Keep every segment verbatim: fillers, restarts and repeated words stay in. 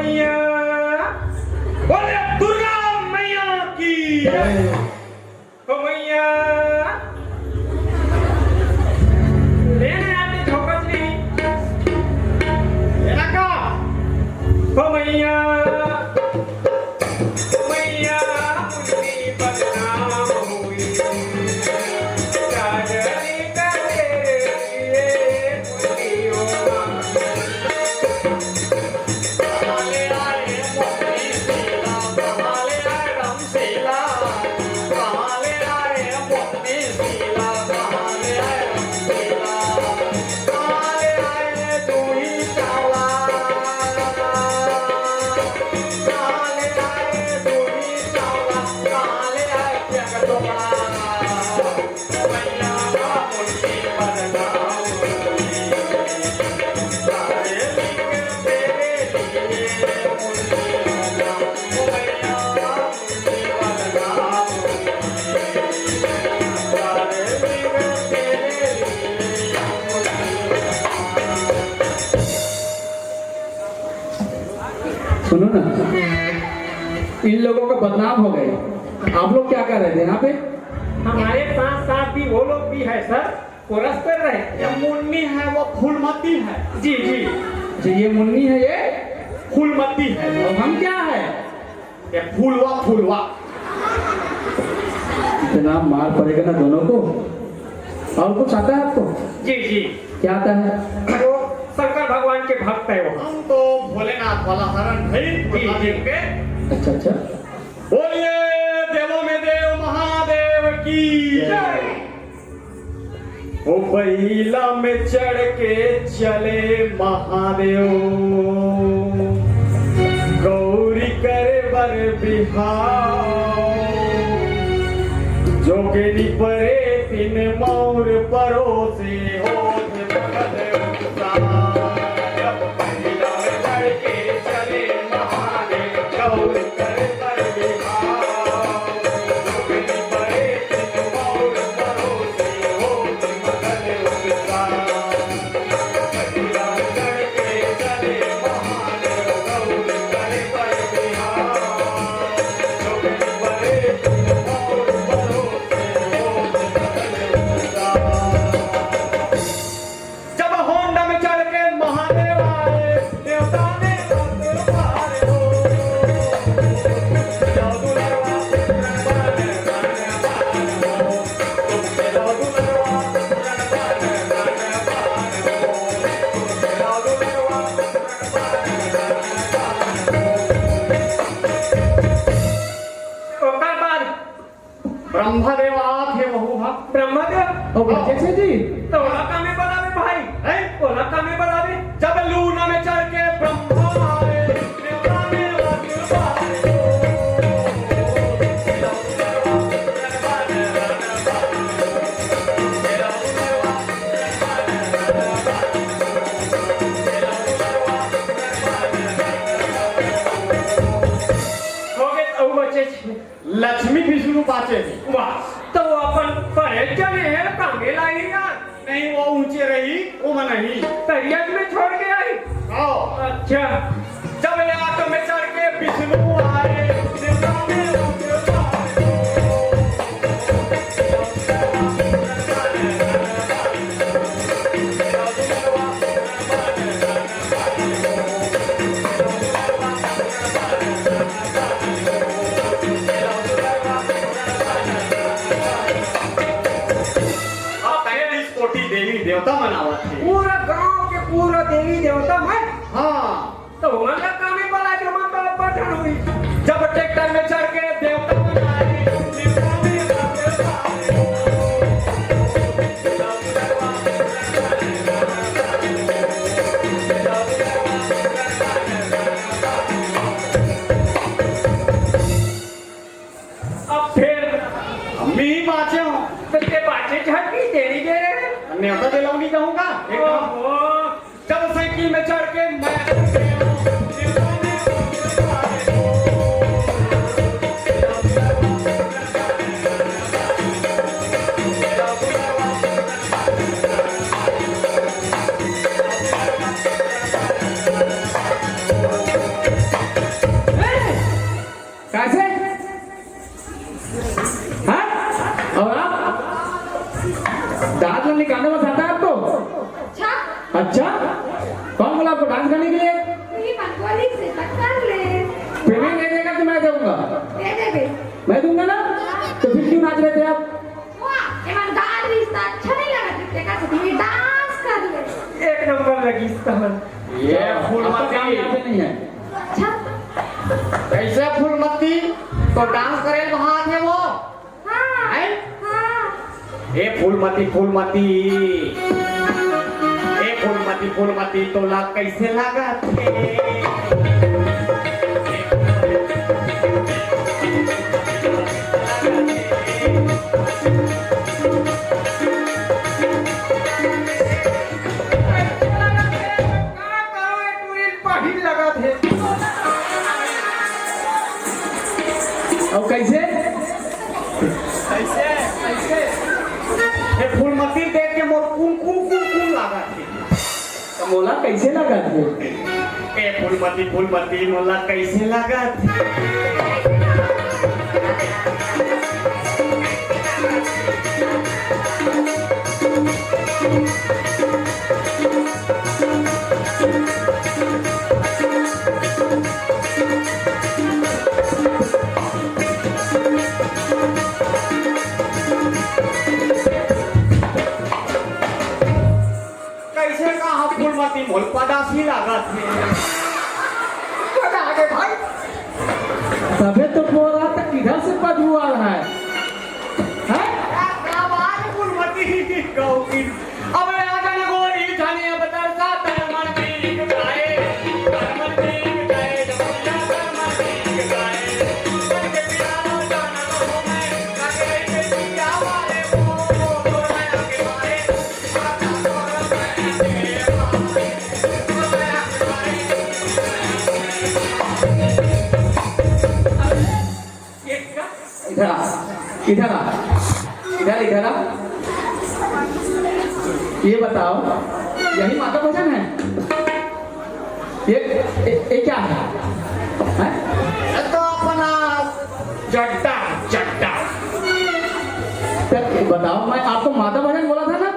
मैया, बोले दुर्गा मैया की। जय। ओ मैया, लेने आते झोंकत नहीं। एला का? ओ मैया, ओ मैया, मुन्नी बदनाम हुई। सुनो ना, इन लोगों का बदनाम हो गए। आप लोग क्या कर रहे थे यहाँ पे? हमारे साथ साथ भी वो लोग भी है सर, कोरस कर रहे हैं। ये मुन्नी है, वो फूलमती है। जी जी। अच्छा, ये मुन्नी है, ये फूलमती है। और हम क्या है? ये फूलवा फूलवा। इतना मार पड़ेगा ना दोनों को। और कुछ आता है आपको? जी जी। क्या आता है? वो शंकर भगवान के भक्त है वो। हम तो भोलेनाथ वाला हरण भाई, जी, जी। अच्छा अच्छा। बोलिए देवों में देव महादेव की जय। ओ बइला में चढ़ के चले महादेव, गौरी करे बर बिहाव। जोगिनी परे तिन मौर परोसे हो। जब होंडा में चढ़ के महादेव आए, देवता ने ओकर बाद ब्रह्मदेव आत हे, वहू ह। ब्रह्मदेव? ओ, बच्चे से जी। त ओला कामे बलावे भाई? हैं? ओला कामे बलावे? जब लूना में चढ़ के ब्रह्मा आए, देवता में वरदान पाए। हो गे, अउ बचे छे। लक्ष्मी विष्णु बाचे हे। वाह, त वो अपन परे चले हे, कामे ला ही यार। नहीं, वो ऊंचे रही, वो मन नहीं। तरिया में छोड़ के आई? हाँ। अच्छा। जब ले आग में चढ़ के विष्णु आए, देवता में उतरता है। अब तेईस कोटि देवी देवता मन आवत हे। पूरा गांव के पूरा देवी देवता मन। हाँ। त ओमन ला कामे बला के मन तो अब्बड़ ठंड हुई। जब ट्रैक्टर में चढ़ के देवता मन आए, देवता में अब फेर मी बाचे हूँ। त ते बाचे झन की देरी दे रहे। नेवता दिलौनी कहूँगा। एक काम। ओहो। जब साइकिल में चढ़ के मैं डांस करने के लिए। ये मन बोली से टक्कर ले। पेमेंट नहीं देगा तो मैं दूंगा। दे दे बे। मैं दूंगा ना? तो फिर क्यों नाच रहे थे आप? वाह, ये मन गाल रिश्ता अच्छा नहीं लगा, कितने का से तुम्हें डांस कर ले। एक नंबर लगी इस तरह। ये फूल आपका माता काम यहाँ पे नहीं है। अच्छा। कैसे फूलमती? तो डांस करे वहां थे वो। हाँ। हैं? हाँ। ए फूलमती, फूलमती, ए फूलमती, फूलमती, तोला कैसे लागत हे? का करो, ए टूरी ल पहिल लगत हे। अउ कैसे? कैसे? कैसे? ए फूलमती देख के मोर कुन, कुन, कुन, कुन लागत हे। त मोला कैसे लागत हे? ए फूलमती, फूलमती, मोला कैसे लागत हे? कैसे कहा फूलमती मोल पदासी लागत हे। बता दे भाई। तबे तो बोला था, किधर से पदुआ है? हैं? क्या, क्या बात है फूलमती? कहूँ कि अबे आ जाने गोरी जाने अब तरसा तन मन की गाए, तन मन की गाए, जमुना तन मन की गाए, मन के प्यारा जाना तो मैं, क्या बात है वो, वो, वो, वो, इधर आ, इधर आ, इधर, इधर आ। ये बताओ, यही माता भजन है? ये, ये, ये क्या है? हैं? ये तो अपना चड्डा है, चड्डा। तो ये बताओ, मैं आपको माता भजन बोला था ना?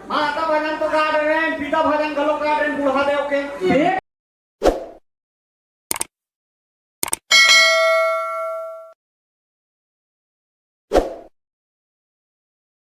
माता भजन तो गा रहे हैं, पिता भजन घलो गा रहे हैं, बूढ़ा देव के। एक